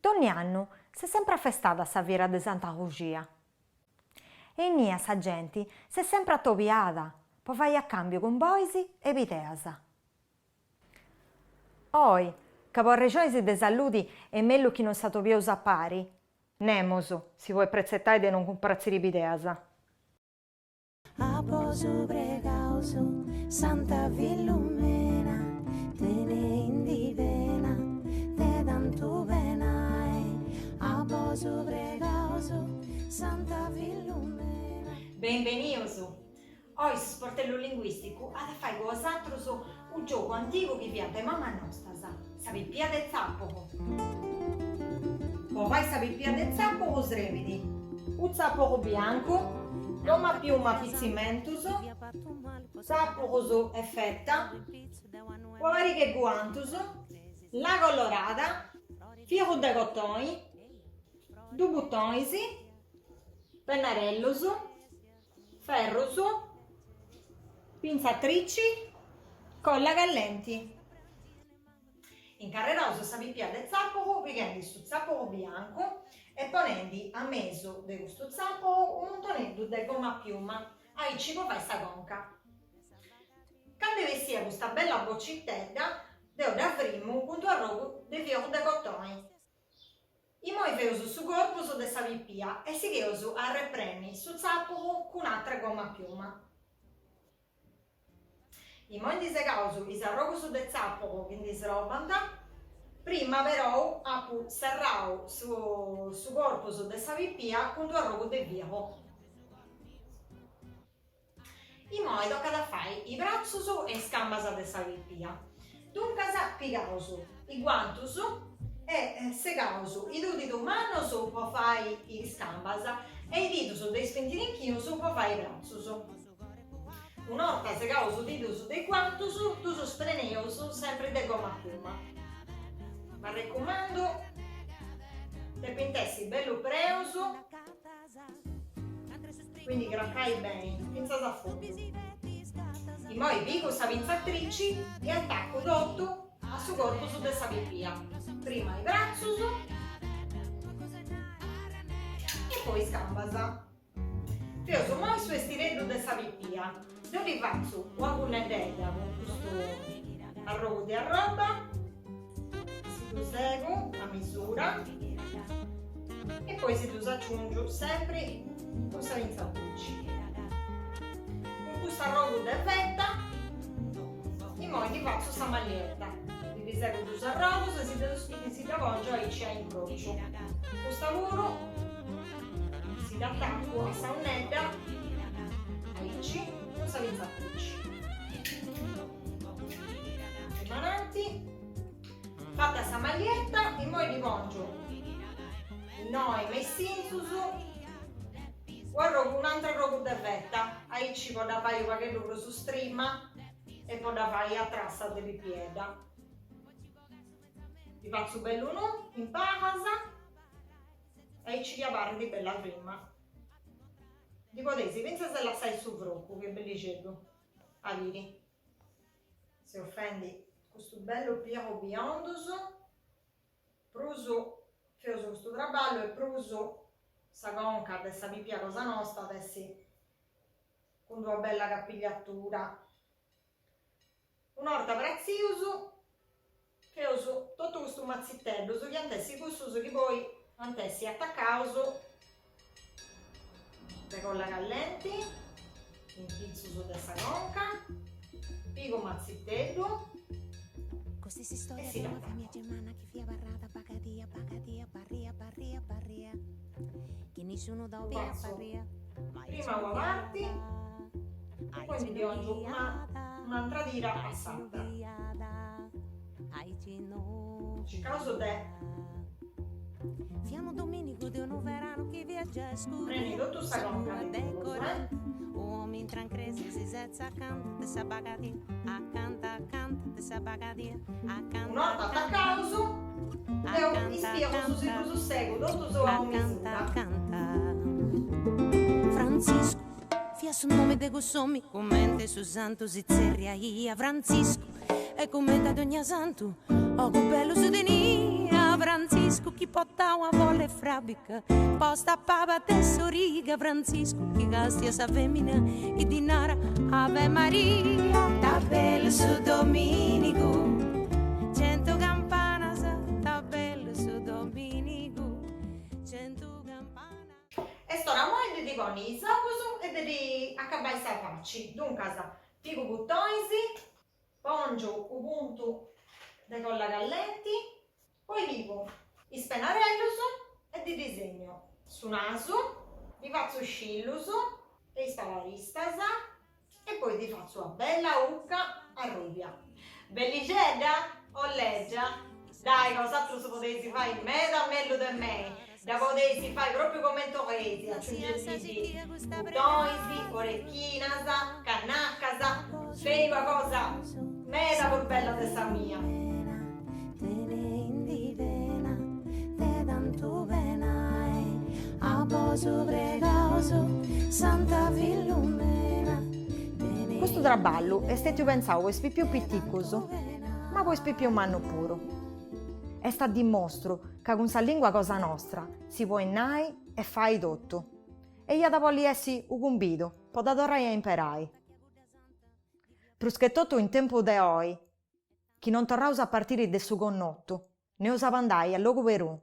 Donni annu s'est sempri afestada sa fiera de Santa Luxia e innia sa genti s'est sempri atobiada po fai a càmbiu cun bois e bideas. Oi, ca po arrexonis de saludi est mellus chi non s'atobiaus a pari, nemus si podit pretzetai de non cumpratziri bideas. A bosu pregaus, Santa Filumena, teneindi pena de tantu penai. A bosu pregaus, Santa Filumena. Benbenius! Oi su sportellu linguìsticu at a fai cun bosatrus unu giogu antigu chi fiant is mamas nostas, sa pipia de tzàpugu. Po fai sa pipia de tzàpugu srebit u tzàpugu biancu, gomma piuma pitzimentus, tzàpugus e feta, ua pariga 'e guantus, la colorada, figu de cotoni, dus butonis, pennarellus, Ferrus, pintzatrici, colla callenti. Incarreraus sa pipia de tzàpugu pighendi su tzàpugu biancu e ponendi a mesu de custu tzàpugu unu muntoneddu de gomma piuma, aici po fai sa conca. Candu est bessia custa bella bocitedda, deu dda frimu cun d'u arrogu de figu de cotoni. Imoi feus su corpus de sa pipia e sigheus a arrepreni su tzàpugu cun atra gomma piuma. Imoi ndi segaus is arrogus de tzàpugu chi ndi srobant, prima perou apu serrau su corpus de sa pipia cun d'u arrogu de figu. Imoi tocat a fai is bratzus e is cambas de sa pipia. Duncas pigaus is guantus e segaus is dus didus mannus po fai is cambas e is didus de is pintirinchius po fai is bratzus. Un'orta segaus is didus de is guantus ddus preneus sempri de gomma piuma. M'arrecumandu, depint essi bellu preus. Quindi cracai beni, fintzas a fundu. Imoi pigu sa pintzatrici e atacu totu a su corpus de sa pipia, prima is bratzus e poi is cambas. Feus imoi su 'estireddu de sa pipia, deu ddi fatzu una gunneddedda cun custu arrogu de arroba Si ddu segu a misura e poi si ddus aciungiu sempri cun sa pintzatrici. Cun custu arrogu de feta imoi ddi fatzu sa mallieta, ndi ddi segu dus arrogus e si dda pòngiu aici a incrociu. Custa puru si dd'atacu a sa 'unnedda aici cun sa pintzatrici. Ananti, fata sa mallietta, immoi ddi pòngiu innoi me is sintzus u arrogu un'antru arrogu de feta, aici po dda fai u pagheddu prus strima e po dda fai a trassa de pipiedda. Ddi fatzu bellu nu in palas, aici chi abarrit bella frima. Ddi podeis fintzas lassai su frocu, chi est bellixeddu. A biri. Seu fendi custu bellu piagu biondus, prus feus custu traballu e prus sa conca de sa pipia cosa nosta at essi cun d'una bella capigliatura. Un'orta pratzius feus totu custus matziteddus chi ant essi cussus chi poi ant essi atacaus de colla callenti in pitzus de sa conca, pigu matziteddu e si dd'atacu. Fatzu prima una parti e poi ndi ddi 'ongiu una un'antra tira a s'atra. Circaus de preni totu sa conca de pulus, eh. Un'orta atacaus, deu is piagus si ddus segu totus a una misura. Frantziscu fiat su nomi de cuss'omi comente su santu si tzerriaiat Frantziscu e comente a dogna santu ogus bellus teniat. Frantziscu chi portau una folla 'e frabica posta a paba de s'origa Frantziscu chi castia sa femina e ddi nara Ave Maria Ta bellu su dominigu centu campanas Ta bellu su dominigu centu campanas. Est ora moi de ddi ponni is ogus e de ddi acabai sa faci, duncas pigu butonis, pòngiu u' puntu de colla callenti, poi pigu is penarellus e ddi disegnu su nasu, ddi fatzu is cillus e is pabaristas e poi ddi fatzu una bella 'ucca arrubia. Bellixedda o lègia? Dai ca bosatrus podeis fai meda mellus de mei, dda podeis fai propriu comenti 'oleis, aciungendiddi butonis, orechinas, cannacas, fei una cosa meda prus bella de sa mia. Custu traballu est stètiu pentzau po is pipius piticus, ma po is pipius mannus puru. Est a dimostru ca cun sa lìngua cosa nostra si podit nai e fai totu. E iat a bolli essi u' cumbidu po dda torrai a imperai. Prus che totu in tempus de oi, chi non torraus a partiri de su connotu, no eus a andai a logu perunu.